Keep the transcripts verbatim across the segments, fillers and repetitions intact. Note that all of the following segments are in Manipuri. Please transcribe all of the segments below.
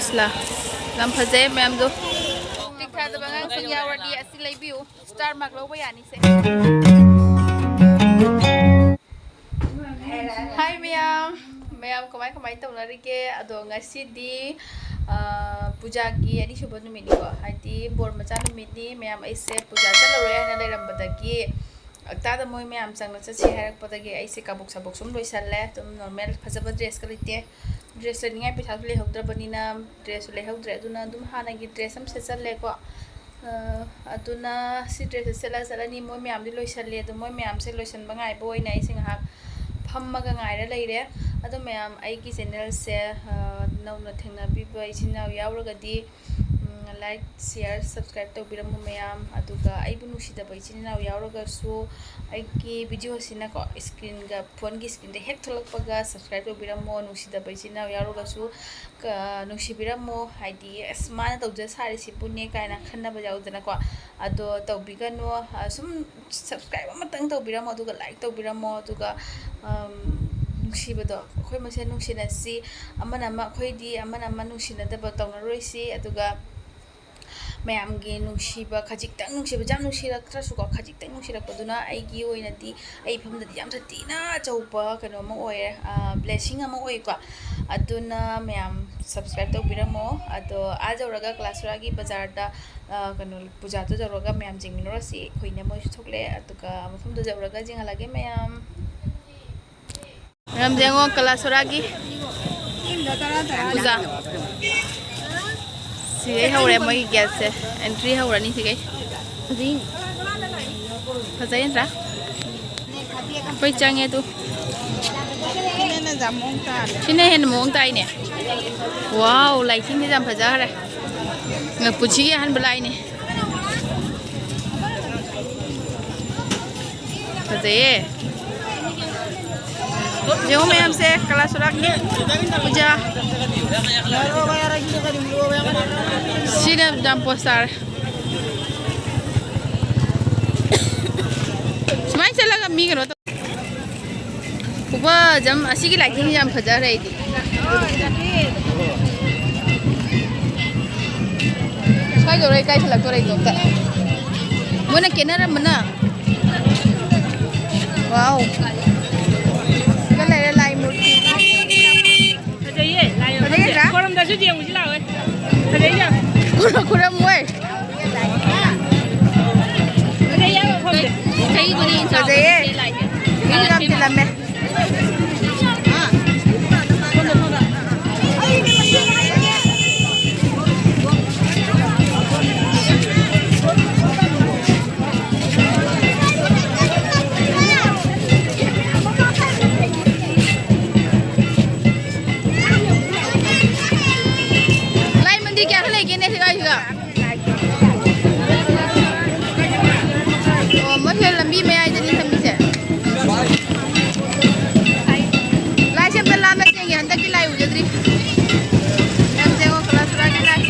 ꯂꯥ, ꯌꯥꯝ ꯐꯖꯩ ꯃꯌꯥꯝꯗꯣ꯫ ꯃꯦꯇ꯭ꯔꯤꯛ ꯊꯥꯗꯕ ꯑꯉꯥꯡꯁꯤꯡ ꯌꯥꯎꯔꯗꯤ ꯑꯁꯤ ꯂꯩꯕꯤꯌꯨ, ꯁ꯭ꯇꯥꯔ ꯃꯥꯔꯛ ꯂꯧꯕ ꯌꯥꯅꯤꯁꯦ꯫ ꯍꯥꯏ ꯃꯌꯥꯝ, ꯃꯌꯥꯝ ꯀꯃꯥꯏ ꯀꯃꯥꯏ ꯇꯧꯅꯔꯤꯒꯦ? ꯑꯗꯣ ꯉꯁꯤꯗꯤ, ꯑ, ꯄꯨꯖꯥꯒꯤ ꯑꯅꯤꯁꯨꯕ ꯅꯨꯃꯤꯠꯅꯤꯀꯣ, ꯍꯥꯏꯗꯤ ꯕꯣꯔ ꯃꯆꯥ ꯅꯨꯃꯤꯠꯅꯤ꯫ ꯃꯌꯥꯝ ꯑꯩꯁꯦ ꯄꯨꯖꯥ ꯆꯠꯂꯔꯣꯏ ꯍꯥꯏꯅ ꯂꯩꯔꯝꯕꯗꯒꯤ, ꯍꯞꯇꯥꯗ ꯃꯣꯏ ꯃꯌꯥꯝ ꯆꯪꯅ ꯆꯠꯁꯤ ꯍꯥꯏꯔꯛꯄꯗꯒꯤ ꯑꯩꯁꯦ ꯀꯥꯕꯣꯛ ꯁꯥꯕꯣꯛ ꯁꯨꯝ ꯂꯣꯏꯁꯜꯂꯦ꯫ ꯑꯗꯨꯝ ꯅꯣꯔꯃꯦꯜ ꯐꯖꯕ ꯗ꯭ꯔꯦꯁꯀ ꯂꯩꯇꯦ꯫ ꯗ꯭ꯔꯦꯁ ꯂꯩꯅꯤꯡꯉꯥꯏ ꯄꯩꯁꯥꯁꯨ ꯂꯩꯍꯧꯗ꯭ꯔꯕꯅꯤꯅ ꯗ꯭ꯔꯦꯁꯁꯨ ꯂꯩꯍꯧꯗ꯭ꯔꯦ꯫ ꯑꯗꯨꯅ ꯑꯗꯨꯝ ꯍꯥꯟꯅꯒꯤ ꯗ꯭ꯔꯦꯁ ꯑꯃ ꯁꯦꯠꯆꯜꯂꯦꯀꯣ꯫ ꯑ, ꯑꯗꯨꯅ ꯁꯤ ꯗ꯭ꯔꯦꯁꯁꯦ ꯁꯦꯠꯂ ꯆꯠꯂꯅꯤ꯫ ꯃꯣꯏ ꯃꯌꯥꯝꯗꯤ ꯂꯣꯏꯁꯜꯂꯦ꯫ ꯑꯗꯣ ꯃꯣꯏ ꯃꯌꯥꯝꯁꯦ ꯂꯣꯏꯁꯟꯕ ꯉꯥꯏꯕ ꯑꯣꯏꯅ ꯑꯩꯁꯦ ꯉꯥꯏꯍꯥꯛ ꯐꯝꯃꯒ ꯉꯥꯏꯔ ꯂꯩꯔꯦ꯫ ꯑꯗꯣ ꯃꯌꯥꯝ ꯑꯩꯒꯤ ꯆꯦꯅꯦꯜꯁꯦ, ꯑ, ꯅꯧꯅ ꯊꯦꯡꯅꯕꯤꯕ ꯏꯆꯤꯟ ꯏꯅꯥꯎ ꯌꯥꯎꯔꯒꯗꯤ, ꯎꯝ, ꯂꯥꯏꯛ, ꯁꯤꯌꯔ, ꯁꯕꯁꯀ꯭ꯔꯥꯏꯕ ꯇꯧꯕꯤꯔꯝꯃꯨ ꯃꯌꯥꯝ꯫ ꯑꯗꯨꯒ ꯑꯩꯕꯨ ꯅꯨꯡꯁꯤꯗꯕ ꯏꯆꯤꯟ ꯏꯅꯥꯎ ꯌꯥꯎꯔꯒꯁꯨ ꯑꯩꯒꯤ ꯚꯤꯗꯤꯑꯣꯁꯤꯅꯀꯣ ꯏꯁꯀ꯭ꯔꯤꯟꯒ, ꯐꯣꯟꯒꯤ ꯏꯁꯀ꯭ꯔꯤꯟꯗ ꯍꯦꯛ ꯊꯣꯛꯂꯛꯄꯒ ꯁꯕꯁꯀ꯭ꯔꯥꯏꯕ ꯇꯧꯕꯤꯔꯝꯃꯣ꯫ ꯅꯨꯡꯁꯤꯗꯕ ꯏꯆꯤꯟ ꯏꯅꯥꯎ ꯌꯥꯎꯔꯒꯁꯨ, ꯀ-, ꯅꯨꯡꯁꯤꯕꯤꯔꯝꯃꯣ꯫ ꯍꯥꯏꯗꯤ, "ꯑꯁ, ꯃꯥꯅ ꯇꯧꯖ ꯁꯥꯔꯤꯁꯤꯕꯨꯅꯦ" ꯀꯥꯏꯅ ꯈꯟꯅꯕ ꯌꯥꯎꯗꯅꯀꯣ꯫ ꯑꯗꯣ ꯇꯧꯕꯤꯒꯅꯨ꯫ ꯑ, ꯁꯨꯝ ꯁꯕꯁꯀ꯭ꯔꯥꯏꯕ ꯑꯃꯇꯪ ꯇꯧꯕꯤꯔꯝꯃꯣ, ꯑꯗꯨꯒ ꯂꯥꯏꯛ ꯇꯧꯕꯤꯔꯝꯃꯣ, ꯑꯗꯨꯒ, ꯑꯝ, ꯅꯨꯡꯁꯤꯕꯗꯣ, ꯑꯩꯈꯣꯏ ꯃꯁꯦꯟ ꯅꯨꯡꯁꯤꯅꯁꯤ, ꯑꯃꯅ ꯑꯃ, ꯑꯩꯈꯣꯏꯗꯤ ꯑꯃꯅ ꯑꯃ ꯅꯨꯡꯁꯤꯅꯗꯕ ꯇꯧꯅꯔꯣꯏꯁꯤ, ꯑꯗꯨꯒ ꯃꯌꯥꯝꯒꯤ ꯅꯨꯡꯁꯤꯕ, ꯈꯖꯤꯛꯇꯪ ꯅꯨꯡꯁꯤꯕ, ꯌꯥꯝ ꯅꯨꯡꯁꯤꯔꯛꯇ꯭ꯔꯁꯨꯀꯣ, ꯈꯖꯤꯛꯇꯪ ꯅꯨꯡꯁꯤꯔꯛꯄꯗꯨꯅ ꯑꯩꯒꯤ ꯑꯣꯏꯅꯗꯤ, ꯑꯩ ꯏꯐꯝꯗꯗꯤ ꯌꯥꯝ ꯊꯤꯅ ꯑꯆꯧꯕ ꯀꯩꯅꯣ ꯑꯃ ꯑꯣꯏꯔꯦ, ꯑ, ꯕ꯭ꯂꯦꯁꯤꯡ ꯑꯃ ꯑꯣꯏꯀꯣ꯫ ꯑꯗꯨꯅ ꯃꯌꯥꯝ ꯁꯕꯁꯀ꯭ꯔꯥꯏꯕ ꯇꯧꯕꯤꯔꯝꯃꯣ꯫ ꯑꯗꯣ ꯑꯥ ꯌꯧꯔꯒ ꯀꯂꯥꯁꯣꯔꯥꯒꯤ ꯕꯖꯥꯔꯗ, ꯑ, ꯀꯩꯅꯣ, ꯄꯨꯖꯥꯗꯣ ꯌꯧꯔꯒ ꯃꯌꯥꯝ ꯌꯦꯡꯃꯤꯟꯅꯔꯁꯤ꯫ ꯑꯩꯈꯣꯏꯅ ꯃꯣꯏꯁꯨ ꯊꯣꯛꯂꯛꯑꯦ, ꯑꯗꯨꯒ ꯃꯐꯝꯗꯨ ꯌꯧꯔꯒ ꯌꯦꯡꯍꯜꯂꯒꯦ ꯃꯌꯥꯝ꯫ ꯃꯌꯥꯝ ꯌꯦꯡꯉꯣ, ꯀꯂꯥꯁꯣꯔꯥꯒꯤ ꯄꯨꯖꯥ꯫ ꯁꯤꯗꯩ ꯍꯧꯔꯦ ꯃꯣꯏꯒꯤ ꯒꯦꯠꯁꯦ, ꯑꯦꯟꯇ꯭ꯔꯤ ꯍꯧꯔꯅꯤ ꯁꯤꯒꯩ꯫ ꯐꯖꯩ ꯅꯠꯇ꯭ꯔꯥ? ꯑꯩꯈꯣꯏ ꯆꯪꯉꯦ ꯑꯗꯨ꯫ ꯁꯤꯅ ꯍꯦꯟꯅ ꯃꯑꯣꯡ ꯇꯥꯏꯅꯦ꯫ ꯋꯥꯎ, ꯂꯥꯏꯊꯤꯡꯁꯦ ꯌꯥꯝ ꯐꯖꯈ꯭ꯔꯦ꯫ ꯄꯨꯟꯁꯤꯒꯤ ꯑꯍꯥꯟꯕ ꯂꯥꯛꯏꯅꯦ꯫ ꯐꯖꯩꯌꯦ꯫ ꯌꯦꯡꯉꯣ ꯃꯌꯥꯝꯁꯦ, ꯀꯂꯥꯁꯣꯔꯥꯒꯤ ꯄꯨꯖꯥ꯫ ꯁꯤꯅ ꯌꯥꯝ ꯄꯣꯁ ꯇꯥꯔꯦ꯫ ꯁꯨꯃꯥꯏꯅ ꯆꯠꯂꯒ ꯃꯤ ꯀꯩꯅꯣ ꯇꯧ-, ꯈꯨꯐꯖ ꯑꯃ, ꯑꯁꯤꯒꯤ ꯂꯥꯏꯇꯤꯡꯁꯦ ꯌꯥꯝ ꯐꯖꯈ꯭ꯔꯦ ꯑꯩꯗꯤ꯫ ꯀꯥꯏꯗꯧꯔꯦ, ꯀꯥꯏ ꯊꯤꯜꯂꯛꯇꯣꯔꯦ ꯑꯩꯗꯣ ꯑꯝꯇ? ꯃꯣꯏꯅ ꯀꯦꯅꯔꯝꯕꯅ꯫ ꯋꯥꯎ꯫ ꯁꯤꯗ ꯂꯩꯔꯦ ꯂꯥꯏ ꯃꯨꯔꯇꯤ꯫ ꯐꯖꯩꯌꯦ, ꯂꯥꯏ ꯐꯖꯩꯌꯦ, ꯃꯐꯝꯁꯦ꯫ ꯆꯥ? ꯈꯣꯏꯔꯝꯗꯁꯨ ꯌꯦꯡꯉꯨꯁꯤ ꯂꯥꯛꯑꯣ꯫ ꯐꯖꯩ ꯌꯥꯝ꯫ ꯈꯨꯔꯨꯝ-, ꯈꯨꯔꯨꯝꯃꯣꯏ꯫ ꯐꯖꯩ ꯌꯥꯝ ꯃꯐꯝꯁꯦ꯫ ꯆꯍꯤ ꯈꯨꯗꯤꯡ ꯆꯥꯎꯕ ꯐꯖꯩꯌꯦ꯫ ꯅꯠꯇꯦ ꯂꯥꯏꯁꯦ꯫ ꯃꯤꯁꯨ ꯌꯥꯝ ꯇꯤꯜꯂꯝꯃꯦ꯫ ꯂꯥꯏ ꯃꯟꯗꯤꯔ ꯀꯌꯥ ꯈꯛ ꯂꯩꯒꯦꯅꯦ ꯁꯤ ꯀꯥꯏꯁꯤꯒ? ꯑꯣ, ꯃꯣꯏꯁꯦ ꯂꯝꯕꯤ ꯃꯌꯥꯏꯗꯅꯤ ꯊꯝꯃꯤꯁꯦ꯫ ꯂꯥꯏꯁꯦ ꯑꯝꯇ ꯂꯥꯞꯅ ꯆꯦꯡꯒꯦ, ꯍꯟꯗꯛꯀꯤ ꯂꯥꯏ ꯎꯖꯗ꯭ꯔꯤ꯫ ꯌꯥꯝ ꯆꯦꯡꯉꯣ, ꯀꯂꯥꯁꯨꯔꯥꯒꯤ ꯂꯥꯏ꯫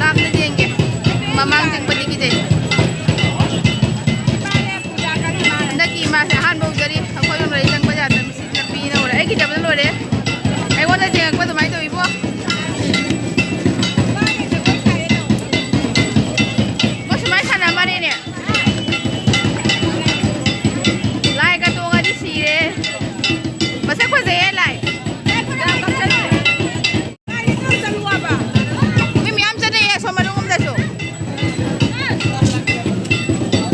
ꯂꯥꯞꯅ ꯆꯦꯡꯒꯦ꯫ ꯃꯃꯥꯡ ꯆꯦꯡꯕꯗꯤ ꯀꯤꯖꯩ꯫ ꯍꯟꯗꯛꯀꯤ ꯏꯃꯥꯁꯦ ꯑꯍꯥꯟꯕ ꯎꯖꯔꯤ꯫ ꯑꯩꯈꯣꯏ ꯂꯣꯝꯗꯗꯤ ꯆꯪꯕ ꯌꯥꯗꯕꯅꯤ꯫ ꯁꯤ ꯂꯝꯕꯤꯅ ꯎꯔꯦ꯫ ꯑꯩ ꯀꯤꯖꯕꯅ ꯂꯣꯏꯔꯦ꯫ ꯑꯩꯉꯣꯟꯗ ꯆꯦꯡꯉꯛꯄ ꯑꯗꯨꯃꯥꯏꯅ ꯇꯧꯋꯤꯕꯣ꯫ ꯃꯣꯏ ꯁꯨꯃꯥꯏꯅ ꯁꯥꯟꯅ ꯃꯥꯜꯂꯦꯅꯦ꯫ ꯂꯥꯏꯒ ꯇꯣꯡꯉꯗꯤ ꯁꯤꯔꯦ꯫ ꯃꯁꯛ ꯐꯖꯩꯌꯦ ꯂꯥꯏ꯫ ꯃꯤ ꯃꯌꯥꯝ ꯆꯠꯅꯩꯌꯦ ꯑꯁꯣꯝ ꯃꯅꯨꯡ ꯂꯣꯝꯗꯁꯨ꯫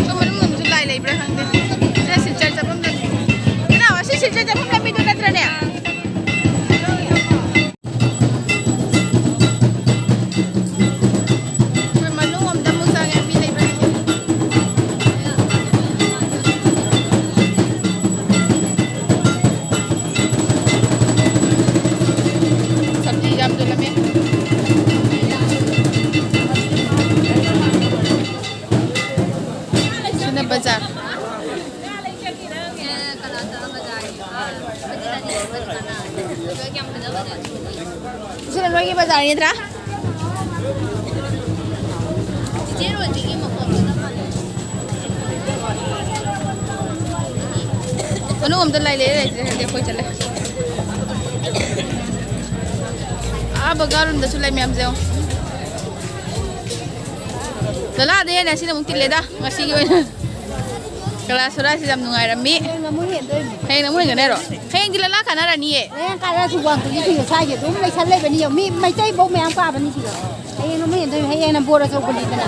ꯑꯁꯣꯝ ꯃꯅꯨꯡ ꯂꯣꯝꯗꯁꯨ ꯂꯥꯏ ꯂꯩꯕ꯭ꯔꯥ ꯈꯪꯗꯦ꯫ ꯁꯤꯗ ꯁꯤꯜꯆꯔ ꯆꯠꯐꯝ ꯂꯝꯕꯤ-, ꯀꯩꯅꯣ, ꯑꯁꯤ ꯁꯤꯜꯆꯔ ꯆꯠꯐꯝ ꯂꯝꯕꯤꯗꯨ ꯅꯠꯇ꯭ꯔꯅꯦ? ꯑꯩꯈꯣꯏ ꯃꯅꯨꯡ ꯑꯝꯗ ꯑꯃꯨꯛ ꯆꯪꯉꯦ, ꯃꯤ ꯂꯩꯕ꯭ꯔꯥ ꯌꯦꯡꯒꯦ꯫ ꯁꯕꯖꯤ ꯌꯥꯝ ꯌꯣꯜꯂꯝꯃꯦ꯫ ꯁꯤꯅ ꯕꯖꯥꯔ꯫ ꯁꯤꯅ ꯅꯣꯏꯒꯤ ꯕꯖꯥꯔ ꯅꯠꯇ꯭ꯔꯥ? ꯃꯅꯨꯡ ꯑꯝꯗ ꯂꯩ, ꯂꯩ, ꯂꯩꯇ꯭ꯔꯦ ꯍꯥꯏꯗꯤ ꯑꯩꯈꯣꯏ ꯆꯠꯂꯦ꯫ ꯑꯥ ꯕꯒꯥꯔꯣꯝꯗꯁꯨ ꯂꯩ ꯃꯌꯥꯝꯁꯦ ꯌꯦꯡꯉꯣ꯫ ꯂꯂꯥꯗ ꯍꯦꯟꯅ ꯁꯤꯅ ꯑꯃꯨꯛ ꯇꯤꯜꯂꯦꯗ ꯉꯁꯤꯒꯤ ꯑꯣꯏꯅ꯫ ꯀꯂꯥ ꯁꯣꯔꯥꯁꯤ ꯌꯥꯝ ꯅꯨꯡꯉꯥꯏꯔꯝꯃꯤ꯫ ꯍꯌꯦꯡꯅ ꯑꯃꯨꯛ ꯍꯦꯟꯗꯣꯏꯅꯤ꯫ ꯍꯌꯦꯡ ꯑꯃꯨꯛ ꯍꯦꯟꯒꯅꯤ ꯍꯥꯏꯔꯣ? ꯍꯌꯦꯡꯗꯤ ꯂꯂꯥ ꯀꯥꯟꯅꯔꯅꯤꯌꯦ꯫ ꯍꯌꯦꯡ ꯀꯥꯟꯅꯔꯁꯨ ꯋꯥꯡꯈꯩꯒꯤ ꯐꯤꯒ ꯁ꯭ꯋꯥꯏꯒꯤ ꯑꯗꯨꯝ ꯂꯩꯁꯜ ꯂꯩꯕꯅꯤ꯫ ꯌꯦꯡꯉꯨ, ꯃꯤ ꯃꯩꯇꯩꯐꯧ ꯃꯌꯥꯝ ꯄꯥꯕꯅꯤ ꯁꯤꯗ꯫ ꯍꯌꯦꯡ ꯑꯃꯨꯛ ꯍꯦꯟꯗꯣꯏꯅꯤ꯫ ꯍꯌꯦꯡꯅ ꯕꯣꯔ ꯑꯆꯧꯕꯅꯤꯗꯅ꯫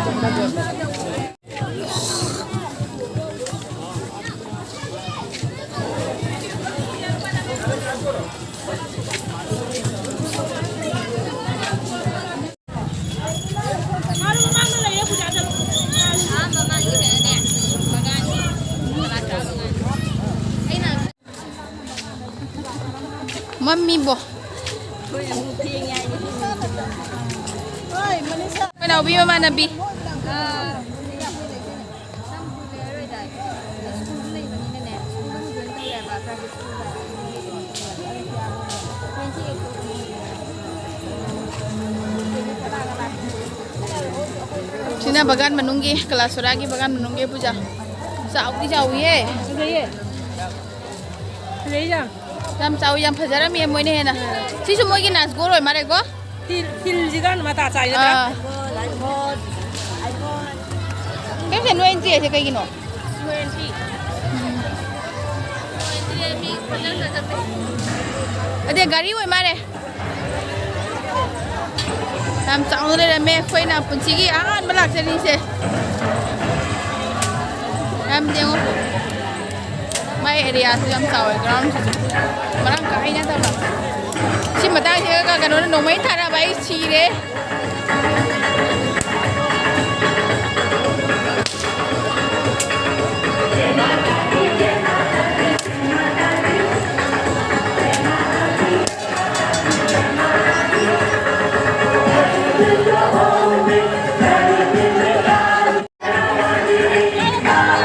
ꯃꯝꯃꯤꯕꯣ꯫ ꯃꯅꯥꯎꯕꯤ ꯃꯃꯥꯟꯅꯕꯤ꯫ ꯁꯤꯅ ꯕꯒꯥꯟ ꯃꯅꯨꯡꯒꯤ, ꯀꯂꯥꯁꯣꯔꯥꯒꯤ ꯕꯒꯥꯟ ꯃꯅꯨꯡꯒꯤ ꯄꯨꯖꯥ꯫ ꯆꯥꯎꯗꯤ ꯆꯥꯎꯏꯍꯦ꯫ ꯐꯖꯩꯌꯦ꯫ ꯐꯖꯩ ꯌꯥꯝ꯫ ꯌꯥꯝ ꯆꯥꯎꯏ, ꯌꯥꯝ ꯐꯖꯔꯝꯃꯦ ꯃꯣꯏꯅ ꯍꯦꯟꯅ꯫ ꯁꯤꯁꯨ ꯃꯣꯏꯒꯤ ꯅꯥꯁꯒꯣꯜ ꯑꯣꯏ ꯃꯥꯜꯂꯦꯀꯣ꯫ ꯍꯤꯜ, ꯍꯤꯜꯁꯤꯒ ꯃꯇꯥ ꯆꯥꯏꯒꯗ꯭ꯔꯥ? ꯑꯥ꯫ ꯀꯩꯝꯇ ꯅꯣꯏ ꯑꯦꯟꯇ꯭ꯔꯤꯁꯦ ꯀꯩꯒꯤꯅꯣ? ꯑꯗꯩ ꯒꯥꯔꯤ ꯑꯣꯏ ꯃꯥꯜꯂꯦ꯫ ꯌꯥꯝ ꯆꯥꯎꯅ ꯂꯩꯔꯝꯃꯦ꯫ ꯑꯩꯈꯣꯏꯅ ꯄꯨꯟꯁꯤꯒꯤ ꯑꯍꯥꯟꯕ ꯂꯥꯛꯆꯔꯤꯁꯦ꯫ ꯌꯥꯝ ꯌꯦꯡꯉꯣ꯫ ꯃꯥꯏ ꯑꯦꯔꯤꯌꯥꯁꯨ ꯌꯥꯝ ꯆꯥꯎꯋꯦ, ꯒ꯭ꯔꯥꯎꯟꯁꯤꯁꯨ ꯃꯔꯥꯡ ꯀꯥꯏꯅ ꯇꯧꯅ꯫ ꯁꯤ ꯃꯇꯥꯡꯁꯤꯒ ꯀꯩꯅꯣꯅ ꯅꯣꯡꯃꯩ ꯊꯥꯔꯕ ꯑꯩ ꯁꯤꯔꯦ꯫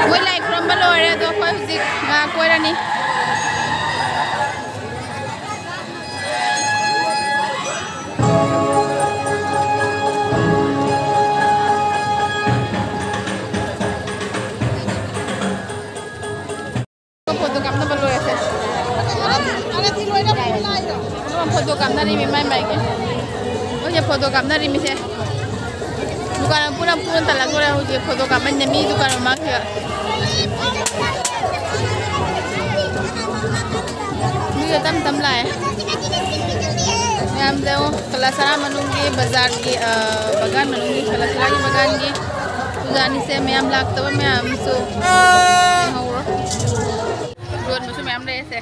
ꯃꯣꯏ ꯂꯥꯏ ꯈꯨꯔꯝꯕ ꯂꯣꯏꯔꯦ, ꯑꯗꯣ ꯑꯩꯈꯣꯏ ꯍꯧꯖꯤꯛ ꯉꯥꯏꯍꯥꯛ ꯀꯣꯏꯔꯅꯤ꯫ ꯐꯣꯇꯣ ꯀꯥꯞꯅꯕ ꯂꯣꯏꯔꯁꯦ꯫ ꯐꯣꯇꯣ ꯀꯥꯞꯅꯔꯤꯃꯤ ꯃꯥꯏ ꯃꯥꯏꯒꯤ꯫ ꯃꯣꯏꯁꯦ ꯐꯣꯇꯣ ꯀꯥꯞꯅꯔꯤꯃꯤꯁꯦ꯫ ꯗꯨꯀꯥꯟ ꯄꯨꯟꯅ ꯄꯨꯟꯅ ꯇꯜꯂꯛꯇꯣꯔꯦ ꯍꯧꯖꯤꯛ, ꯐꯣꯇꯣ ꯀꯥꯞꯃꯟꯗ ꯃꯤ ꯗꯨꯀꯥꯟ ꯃꯃꯥꯡꯁꯤꯗ꯫ ꯃꯤꯒ ꯇꯞ ꯇꯞ ꯂꯥꯛꯑꯦ꯫ ꯃꯌꯥꯝꯁꯦ ꯌꯦꯡꯉꯣ, ꯀꯂꯥꯁꯔꯥ ꯃꯅꯨꯡꯒꯤ ꯕꯖꯥꯔꯒꯤ, ꯑ, ꯕꯒꯥꯟ ꯃꯅꯨꯡꯒꯤ, ꯀꯂꯥꯁꯔꯥꯒꯤ ꯕꯒꯥꯟꯒꯤ ꯄꯨꯖꯥꯅꯤꯁꯦ꯫ ꯃꯌꯥꯝ ꯂꯥꯛꯇꯕ ꯃꯌꯥꯝꯁꯨ ꯂꯩꯍꯧꯔꯣ꯫ ꯌꯣꯟꯕꯁꯨ ꯃꯌꯥꯝ ꯂꯩꯔꯦꯁꯦ꯫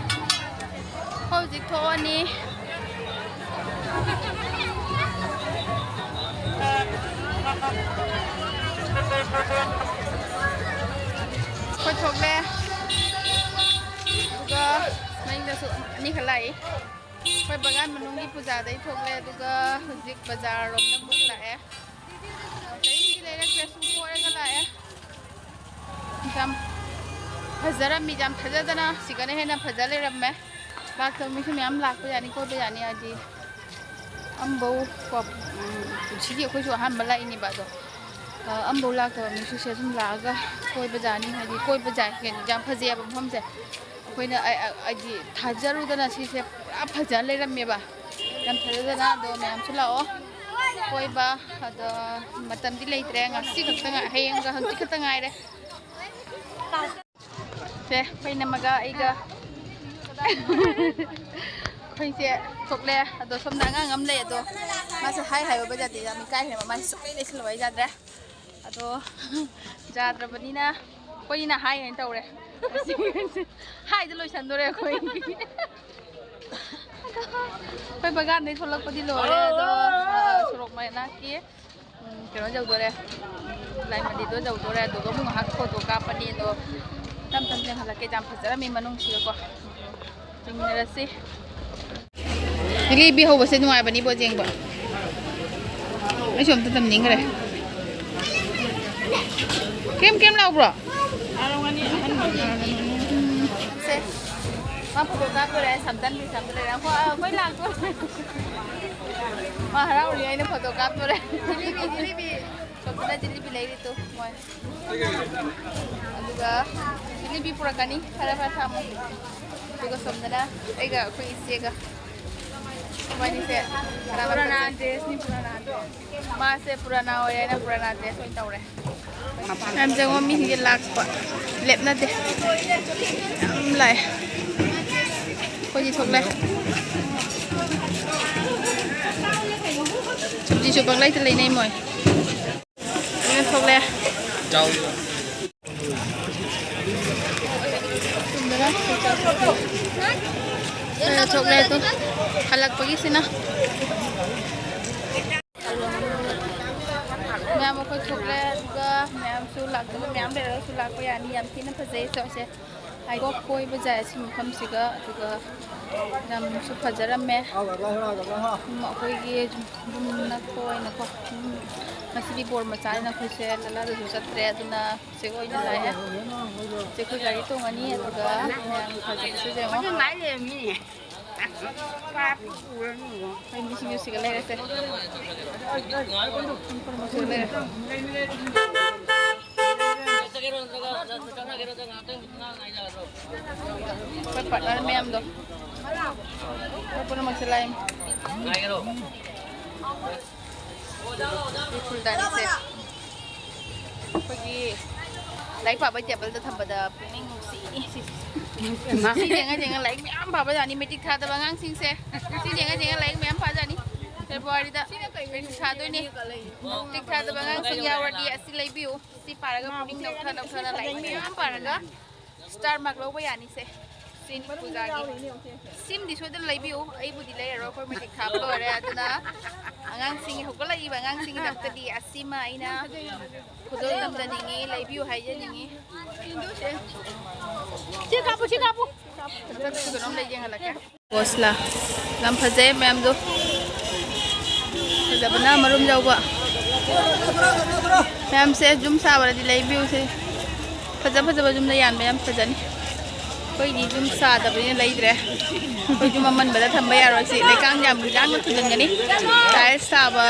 ꯍꯧꯖꯤꯛ ꯊꯣꯛꯑꯅꯤ꯫ ꯑꯩꯈꯣꯏ ꯊꯣꯛꯂꯦ꯫ ꯑꯗꯨꯒ ꯃꯅꯤꯡꯗꯁꯨ ꯑꯅꯤꯈꯛ ꯂꯥꯛꯏ꯫ ꯑꯩꯈꯣꯏ ꯕꯒꯥꯟ ꯃꯅꯨꯡꯒꯤ ꯄꯨꯖꯥꯗꯩ ꯊꯣꯛꯂꯦ, ꯑꯗꯨꯒ ꯍꯧꯖꯤꯛ ꯕꯖꯥꯔ ꯔꯣꯝꯗ ꯑꯃꯨꯛ ꯂꯥꯛꯑꯦ꯫ ꯀꯔꯤꯝꯗꯤ ꯂꯩꯔꯛꯇ꯭ꯔꯦ, ꯁꯨꯝ ꯀꯣꯏꯔꯒ ꯂꯥꯛꯑꯦ꯫ ꯌꯥꯝ ꯐꯖꯔꯝꯃꯤ, ꯌꯥꯝ ꯊꯥꯖꯗꯅ ꯁꯤꯒꯅ ꯍꯦꯟꯅ ꯐꯖ ꯂꯩꯔꯝꯃꯦ꯫ ꯂꯥꯛꯇꯕ ꯃꯤꯁꯨ ꯃꯌꯥꯝ ꯂꯥꯛꯄ ꯌꯥꯅꯤ, ꯀꯣꯏꯕ ꯌꯥꯅꯤ꯫ ꯍꯥꯏꯗꯤ ꯑꯝꯕꯧ ꯀꯣ-, ꯎꯝ, ꯄꯨꯟꯁꯤꯒꯤ ꯑꯩꯈꯣꯏꯁꯨ ꯑꯍꯥꯟꯕ ꯂꯥꯛꯏꯅꯦꯕ ꯑꯗꯣ꯫ ꯑ, ꯑꯝꯕꯧ ꯂꯥꯛꯇꯕ ꯃꯤꯁꯨ ꯁꯤꯗ ꯁꯨꯝ ꯂꯥꯛꯑꯒ ꯀꯣꯏꯕ ꯌꯥꯅꯤ, ꯍꯥꯏꯗꯤ ꯀꯣꯏꯕ ꯌꯥꯏ ꯀꯩꯅꯣ, ꯌꯥꯝ ꯐꯖꯩꯌꯦꯕ ꯃꯐꯝꯁꯦ꯫ ꯑꯩꯈꯣꯏꯅ ꯑ-, ꯑ-, ꯍꯥꯏꯗꯤ ꯊꯥꯖꯔꯨꯗꯅ ꯁꯤꯁꯦ ꯄꯨꯔꯥ ꯐꯖ ꯂꯩꯔꯝꯃꯦꯕ꯫ ꯌꯥꯝ ꯊꯥꯖꯗꯅ꯫ ꯑꯗꯣ ꯃꯌꯥꯝꯁꯨ ꯂꯥꯛꯑꯣ ꯀꯣꯏꯕ꯫ ꯑꯗꯣ ꯃꯇꯝꯗꯤ ꯂꯩꯇ꯭ꯔꯦ, ꯉꯁꯤ ꯈꯛꯇ ꯉꯥꯏ-, ꯍꯌꯦꯡꯒ ꯍꯪꯆꯤꯠ ꯈꯛꯇ ꯉꯥꯏꯔꯦ꯫ ꯁꯦ, ꯑꯩꯈꯣꯏ ꯏꯅꯝꯃꯒ ꯑꯩꯒ ꯑꯩꯈꯣꯏꯁꯦ ꯊꯣꯛꯂꯦ꯫ ꯑꯗꯣ ꯁꯣꯝꯗ ꯑꯉꯥꯡ ꯑꯃ ꯂꯩ, ꯑꯗꯣ ꯃꯥꯁꯦ ꯍꯥꯏ ꯍꯥꯏꯕ ꯌꯥꯗꯦ, ꯌꯥꯝ ꯏꯀꯥꯏꯈ꯭ꯔꯦꯕ꯫ ꯃꯥꯁꯦ ꯁꯨꯡꯂꯩ ꯂꯩꯁꯜꯂꯨ ꯍꯥꯏ ꯌꯥꯗ꯭ꯔꯦ꯫ ꯑꯗꯣ ꯌꯥꯗ꯭ꯔꯕꯅꯤꯅ ꯑꯩꯈꯣꯏꯅ ꯍꯥꯏ ꯍꯥꯏꯅ ꯇꯧꯔꯦ꯫ ꯍꯥꯏꯗ ꯂꯣꯏꯁꯟꯗꯣꯔꯦ ꯑꯩꯈꯣꯏ꯫ ꯑꯗꯣ ꯑꯩꯈꯣꯏ ꯕꯒꯥꯟꯗꯩ ꯊꯣꯛꯂꯛꯄꯗꯤ ꯂꯣꯏꯔꯦ꯫ ꯑꯗꯣ, ꯑ, ꯁꯣꯔꯣꯛ ꯃꯅꯥꯛꯀꯤ ꯎꯝ, ꯀꯩꯅꯣ ꯌꯧꯗꯣꯔꯦ, ꯎꯝ, ꯂꯥꯏ ꯃꯟꯗꯤꯔꯗꯣ ꯌꯧꯗꯣꯔꯦ꯫ ꯑꯗꯨꯒ ꯑꯃꯨꯛ ꯉꯥꯏꯍꯥꯛ ꯐꯣꯇꯣ ꯀꯥꯞꯄꯅꯤ꯫ ꯑꯗꯣ ꯇꯞ ꯇꯞ ꯆꯦꯟꯈꯠꯂꯛꯀꯦ꯫ ꯌꯥꯝ ꯐꯖꯔꯝꯃꯤ ꯃꯅꯨꯡꯁꯤꯒꯀꯣ꯫ ꯌꯦꯡꯃꯤꯟꯅꯔꯁꯤ꯫ ꯖꯤꯂꯤꯕꯤ ꯍꯧꯕꯁꯦ ꯅꯨꯡꯉꯥꯏꯕꯅꯤꯕꯣ ꯌꯦꯡꯕ꯫ ꯑꯩꯁꯨ ꯑꯝꯇ ꯇꯝꯅꯤꯡꯈ꯭ꯔꯦ꯫ ꯀꯦꯝ ꯀꯦꯝ ꯂꯥꯎꯕ꯭ꯔꯣ? ꯁꯦ, ꯃꯥ ꯐꯣꯇꯣ ꯀꯥꯞꯇꯣꯔꯦ꯫ ꯁꯝꯇꯟ ꯐꯤ ꯁꯝꯗ ꯂꯩꯔꯦ꯫ ꯑꯩꯈꯣꯏ, ꯑꯩꯈꯣꯏ ꯂꯥꯛꯇꯣꯔꯦ꯫ ꯃꯥ ꯍꯔꯥꯎꯔꯤ, ꯑꯩꯅ ꯐꯣꯇꯣ ꯀꯥꯞꯇꯣꯔꯦ꯫ ꯖꯤꯂꯤꯕꯤ, ꯖꯤꯂꯤꯕꯤ꯫ ꯁꯣꯝꯗꯅ ꯖꯤꯂꯤꯕꯤ ꯂꯩꯔꯤ ꯇꯨ ꯃꯣꯏ꯫ ꯑꯗꯨꯒ ꯖꯤꯂꯤꯕꯤ ꯄꯨꯔꯛꯀꯅꯤ꯫ ꯈꯔ ꯈꯔ ꯊꯝꯃꯨ꯫ ꯑꯗꯨꯒ ꯁꯣꯝꯗꯅ ꯑꯩꯒ ꯑꯩꯈꯣꯏ ꯏꯆꯦꯒ꯫ ꯃꯕꯥꯅꯤꯁꯦ ꯄꯨꯔꯥꯅꯥ ꯗ꯭ꯔꯦꯁꯅꯤ, ꯄꯨꯔꯥꯅꯥ ꯗ꯭ꯔꯦꯁ꯫ ꯃꯥꯁꯦ ꯄꯨꯔꯥꯅꯥ ꯑꯣꯏꯔꯦ, ꯑꯩꯅ ꯄꯨꯔꯥꯅꯥ ꯗ꯭ꯔꯦꯁ ꯑꯣꯏꯅ ꯇꯧꯔꯦ꯫ ꯃꯌꯥꯝ ꯆꯪꯉꯣ, ꯃꯤꯁꯤꯡꯁꯦ ꯂꯥꯛꯄ ꯂꯦꯞꯅꯗꯦ꯫ ꯌꯥꯝ ꯂꯥꯛꯑꯦ꯫ ꯑꯩꯈꯣꯏꯗꯤ ꯊꯣꯛꯂꯦ꯫ ꯁꯨꯇꯤꯁꯨ ꯄꯪꯂꯩꯇ ꯂꯩꯅꯩ ꯃꯣꯏ꯫ ꯂꯣꯏꯅ ꯊꯣꯛꯂꯦ꯫ ꯆꯥꯎ꯫ ꯊꯣꯛꯂꯦ ꯑꯗꯨ꯫ ꯍꯜꯂꯛꯄꯒꯤꯁꯤꯅ꯫ ꯃꯌꯥꯝ ꯑꯩꯈꯣꯏ ꯊꯣꯛꯂꯦ, ꯑꯗꯨꯒ ꯃꯌꯥꯝꯁꯨ ꯂꯥꯛꯇꯕ ꯃꯌꯥꯝ ꯂꯩꯔꯒꯁꯨ ꯂꯥꯛꯄ ꯌꯥꯅꯤ꯫ ꯌꯥꯝ ꯊꯤꯅ ꯐꯖꯩ ꯆꯠꯁꯦ꯫ ꯍꯥꯏꯀꯣ, ꯀꯣꯏꯕ ꯖꯥꯏ ꯑꯁꯤ ꯃꯐꯝꯁꯤꯒ, ꯑꯗꯨꯒ ꯌꯥꯝꯁꯨ ꯐꯖꯔꯝꯃꯦ꯫ ꯎꯝ, ꯑꯩꯈꯣꯏꯒꯤ ꯌꯨꯝ ꯅꯛꯄ ꯑꯣꯏꯅꯀꯣ, ꯎꯝ, ꯉꯁꯤꯗꯤ ꯕꯣꯔ ꯃꯆꯥꯅꯤꯅ ꯑꯩꯈꯣꯏꯁꯦ ꯂꯂꯥꯗꯁꯨ ꯆꯠꯇ꯭ꯔꯦ, ꯑꯗꯨꯅ ꯆꯦ ꯑꯣꯏꯅ ꯂꯥꯛꯑꯦ꯫ ꯆꯦ ꯑꯩꯈꯣꯏ ꯒꯥꯔꯤ ꯇꯣꯡꯉꯅꯤ, ꯑꯗꯨꯒ ꯃꯌꯥꯝꯒꯤ ꯐꯖꯕꯁꯨ ꯌꯦꯡꯉꯣ꯫ ꯑꯩꯈꯣꯏ ꯃꯤꯁꯤꯡꯁꯨ ꯁꯤꯒ ꯂꯩꯔꯦꯁꯦ꯫ ꯁꯤꯒ ꯂꯩꯔꯦ꯫ ꯑꯩꯈꯣꯏ ꯄꯥꯔꯠꯅꯔ ꯃꯌꯥꯝꯗꯣ ꯑꯩꯈꯣꯏ ꯄꯨꯝꯅꯃꯛꯁꯦ ꯂꯥꯛꯏ꯫ ꯐꯨꯜ ꯗꯥꯅꯤꯁꯦ ꯑꯩꯈꯣꯏꯒꯤ ꯂꯥꯏꯔꯤꯛ ꯄꯥꯕꯩ ꯇꯦꯕꯜꯗ ꯊꯝꯕꯗ ꯄꯨꯛꯅꯤꯡ ꯅꯨꯡꯁꯤ꯫ ꯁꯤ ꯌꯦꯡꯉ ꯌꯦꯡꯉ ꯂꯥꯏꯔꯤꯛ ꯃꯌꯥꯝ ꯄꯥꯕ ꯖꯥꯠꯅꯤ꯫ ꯃꯦꯇ꯭ꯔꯤꯛ ꯊꯥꯗꯕ ꯑꯉꯥꯡꯁꯤꯡꯁꯦ ꯁꯤ ꯌꯦꯡꯉ ꯌꯦꯡꯉ ꯂꯥꯏꯔꯤꯛ ꯃꯌꯥꯝ ꯄꯥꯖꯥꯠꯅꯤ꯫ ꯐꯦꯕ꯭ꯔꯨꯋꯥꯔꯤꯗ ꯃꯦꯇ꯭꯭ꯔꯤꯛ ꯊꯥꯗꯣꯏꯅꯤ꯫ ꯃꯦꯇ꯭ꯔꯤꯛ ꯊꯥꯗꯕ ꯑꯉꯥꯡꯁꯤꯡ ꯌꯥꯎꯔꯗꯤ ꯑꯁꯤ ꯂꯩꯕꯤꯌꯨ꯫ ꯁꯤ ꯄꯥꯔꯒ ꯄꯨꯛꯅꯤꯡ ꯅꯧꯊ ꯅꯧꯊꯅ ꯂꯥꯏꯔꯤꯛ ꯃꯌꯥꯝ ꯄꯥꯔꯒ ꯁ꯭ꯇꯥꯔ ꯃꯥꯔꯛ ꯂꯧꯕ ꯌꯥꯅꯤꯁꯦ꯫ ꯁꯤꯅꯤ ꯄꯨꯖꯥꯒꯤ꯫ ꯁꯤꯝꯗꯤ ꯁꯣꯏꯗꯅ ꯂꯩꯕꯤꯌꯨ꯫ ꯑꯩꯕꯨꯗꯤ ꯂꯩꯔꯔꯣꯏ, ꯑꯩꯈꯣꯏ ꯃꯦꯇ꯭ꯔꯤꯛ ꯊꯥꯕ ꯂꯣꯏꯔꯦ꯫ ꯑꯗꯨꯅ ꯑꯉꯥꯡꯁꯤꯡ, ꯍꯧꯒꯠꯂꯛꯏꯕ ꯑꯉꯥꯡꯁꯤꯡꯒꯤꯗꯃꯛꯇꯗꯤ ꯑꯁꯤꯃ ꯑꯩꯅ ꯈꯨꯗꯣꯜ ꯇꯝꯖꯅꯤꯡꯉꯤ, ꯂꯩꯕꯤꯌꯨ ꯍꯥꯏꯖꯅꯤꯡꯉꯤ꯫ ꯁꯤ ꯀꯥꯞꯄꯨ, ꯁꯤ ꯀꯥꯞꯄꯨ꯫ ꯃꯊꯛꯇꯁꯨ ꯀꯩꯅꯣꯝ ꯂꯩ, ꯌꯦꯡꯍꯜꯂꯛꯀꯦ꯫ ꯕꯣꯁꯂꯥ꯫ ꯌꯥꯝ ꯐꯖꯩ ꯃꯌꯥꯝꯗꯣ꯫ ꯐꯖꯕꯅ ꯃꯔꯨꯝ ꯌꯥꯎꯕ꯫ ꯃꯌꯥꯝꯁꯦ ꯌꯨꯝ ꯁꯥꯕꯗꯗꯤ ꯂꯩꯕꯤꯌꯨꯁꯦ꯫ ꯐꯖ ꯐꯖꯕ ꯌꯨꯝꯗ ꯌꯥꯟꯕ ꯌꯥꯝ ꯐꯖꯅꯤ꯫ ꯑꯩꯈꯣꯏꯗꯤ ꯌꯨꯝ ꯁꯥꯗꯕꯅꯤꯅ ꯂꯩꯗ꯭ꯔꯦ꯫ ꯑꯩꯈꯣꯏ ꯌꯨꯝ ꯑꯃꯟꯕꯗ ꯊꯝꯕ ꯌꯥꯔꯣꯏ꯫ ꯁꯤ ꯂꯩꯀꯥꯡ ꯌꯥꯝ ꯌꯥꯡꯅ ꯊꯨꯖꯤꯟꯒꯅꯤ꯫ ꯇꯥꯏꯜꯁ ꯁꯥꯕ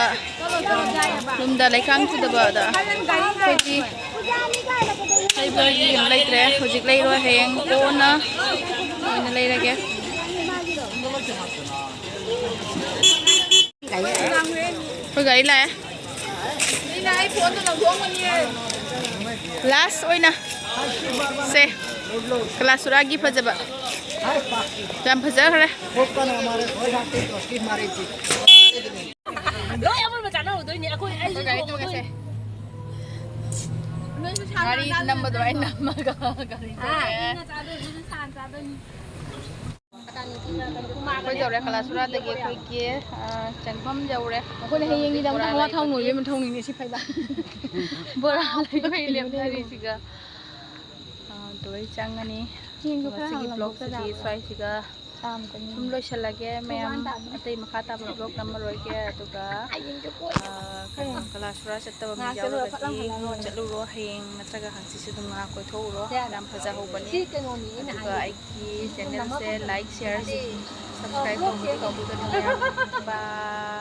ꯌꯨꯝꯗ ꯂꯩꯀꯥꯡ ꯊꯨꯗꯕꯗ ꯑꯩꯈꯣꯏꯗꯤ ꯂꯩꯕꯒꯤ ꯌꯨꯝ ꯂꯩꯇ꯭ꯔꯦ꯫ ꯍꯧꯖꯤꯛ ꯂꯩꯔꯣꯏ, ꯍꯌꯦꯡ ꯀꯣꯟꯅ ꯑꯣꯏꯅ ꯂꯩꯔꯒꯦ꯫ ꯑꯩꯈꯣꯏ ꯒꯥꯔꯤ ꯂꯥꯛꯑꯦ꯫ ꯂꯥꯁ ꯑꯣꯏꯅ ꯁꯦ, ꯀꯂꯥꯁꯨꯔꯥꯒꯤ ꯐꯖꯕ꯫ ꯌꯥꯝ ꯐꯖꯈ꯭ꯔꯦ꯫ ꯂꯣꯏ ꯑꯃꯨꯟꯕ ꯆꯥꯅꯍꯧꯗꯣꯏꯅꯦ꯫ ꯑꯩꯈꯣꯏ, ꯑꯩꯁꯨ ꯊꯣꯡꯍꯧꯗꯣꯏꯅꯦ꯫ ꯒꯥꯔꯤ ꯅꯝꯕꯗꯣ ꯑꯩ ꯅꯝꯃꯒ ꯒꯥꯔꯤ ꯇꯣꯡꯉꯦ꯫ ꯏꯪꯅ ꯆꯥꯗꯣꯏꯅꯤ, ꯁꯥꯅ ꯆꯥꯗꯣꯏꯅꯤ꯫ ꯑꯩꯈꯣꯏ ꯌꯧꯔꯦ, ꯀꯂꯥꯁꯨꯔꯥꯗꯒꯤ ꯑꯩꯈꯣꯏꯒꯤ, ꯑ, ꯆꯪꯐꯝ ꯌꯧꯔꯦ꯫ ꯑꯩꯈꯣꯏꯅ ꯍꯌꯦꯡꯒꯤꯗꯃꯛꯇ ꯍꯋꯥ ꯊꯥꯎ ꯅꯣꯏꯕ ꯑꯃ ꯊꯧꯅꯤꯡꯉꯦ, ꯁꯤ ꯐꯩꯕ꯫ ꯕꯣꯔꯥ ꯂꯩꯕꯩ ꯂꯦꯞꯅꯔꯤꯁꯤꯒ꯫ ꯑ, ꯑꯗꯨꯗꯩ ꯆꯪꯉꯅꯤ꯫ ꯌꯦꯡꯁꯨ ꯈꯔ ꯉꯁꯤꯒꯤ ꯍꯥꯡꯂꯝꯕ ꯕ꯭ꯂꯣꯛꯁꯤꯗꯤ ꯐꯖꯕ꯭ꯔꯥ? ꯁ꯭ꯋꯥꯏꯁꯤꯒ ꯆꯥꯝꯃ ꯆꯅꯤ꯫ ꯁꯨꯝ ꯂꯣꯏꯁꯤꯜꯂꯒꯦ ꯃꯌꯥꯝ꯫ ꯊꯧꯕꯥꯜ ꯇꯥꯕꯤ꯫ ꯑꯇꯩ ꯃꯈꯥ ꯇꯥꯕ ꯕ꯭ꯂꯣꯛ ꯅꯝꯃꯔꯣꯏꯒꯦ꯫ ꯑꯗꯨꯒ, ꯑ, ꯀꯩꯅꯣ, ꯀꯂꯥꯁꯨꯔꯥ ꯆꯠꯇꯕ ꯃꯤ ꯉꯥꯏꯍꯥꯛ ꯆꯠꯂꯨꯔ ꯌꯥꯎꯔꯒꯗꯤ ꯐꯠ ꯂꯥꯎ ꯍꯜꯂꯛꯑꯣ꯫ ꯆꯠꯂꯨꯔꯣ꯫ ꯍꯌꯦꯡ ꯅꯠꯇ꯭ꯔꯒ ꯍꯪꯆꯤꯠꯁꯨ ꯑꯗꯨꯝ ꯉꯥꯏꯍꯥꯛ ꯀꯣꯏꯊꯣꯛꯎꯔꯣ꯫ ꯁꯦ꯫ ꯌꯥꯝ ꯐꯖꯍꯧꯕꯅꯤ꯫ ꯁꯤ ꯀꯩꯅꯣꯅꯤ ꯑꯩꯅ ꯑꯗꯨꯒ ꯍꯥꯏꯁꯦ꯫ ꯑꯩꯒꯤ ꯆꯦꯅꯦꯜꯁꯦ ꯂꯥꯏꯛ, ꯁꯤꯌꯔ, ꯁꯕꯁꯀ꯭ꯔꯥꯏꯕ ꯇꯧꯕꯗꯤ ꯀꯥꯎꯕꯤꯒꯅꯨ ꯃꯌꯥꯝ꯫ ꯕꯥꯏ꯫